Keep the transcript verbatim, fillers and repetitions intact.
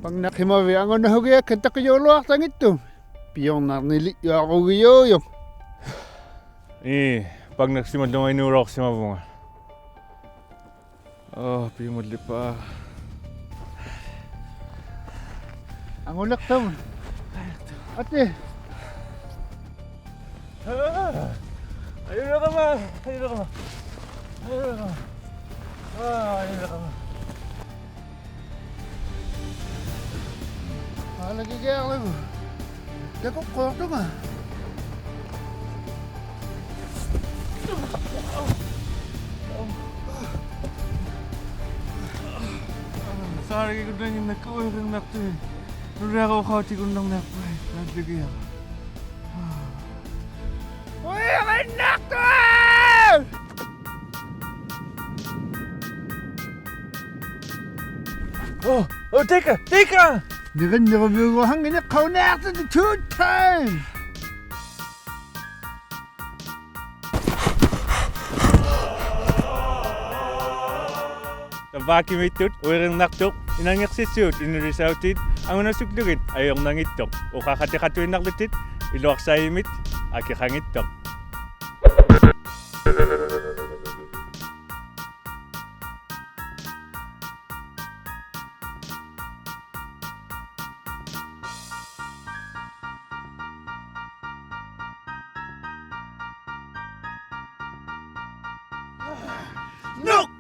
Pangnaqsimavit angunasugiakka takijuuluaqtanngittuq. Piurnarnilijuarugijuujuq. Ii, pangnaqsimallunga inuulauqsimavunga. Aa, piumallipaa. Angulaqtama. Ati. Aa, ayulaqama, ayulaqama. Ayulaqama. Aa, ayulaqama. Aa, lagi kaya lagu. Jaku kortunga. Saarigigunnanginnakku uirinnaqtuq. Nuriaruuqautigunnarniaqpuit. Nalligiaq. Uirinnaqtuq! Oh, oh, Tika, Tika! Nirinnirumiuguhangini qauniaqtati two times! Tavvaakkimiittut uirinnaqtuq, inangiqsittiut inulisautit angunasuklugit ajurnanngittuq, uqaqatiqatuinnarlutit iluaqsaimit akiqanngittuq. Nuk!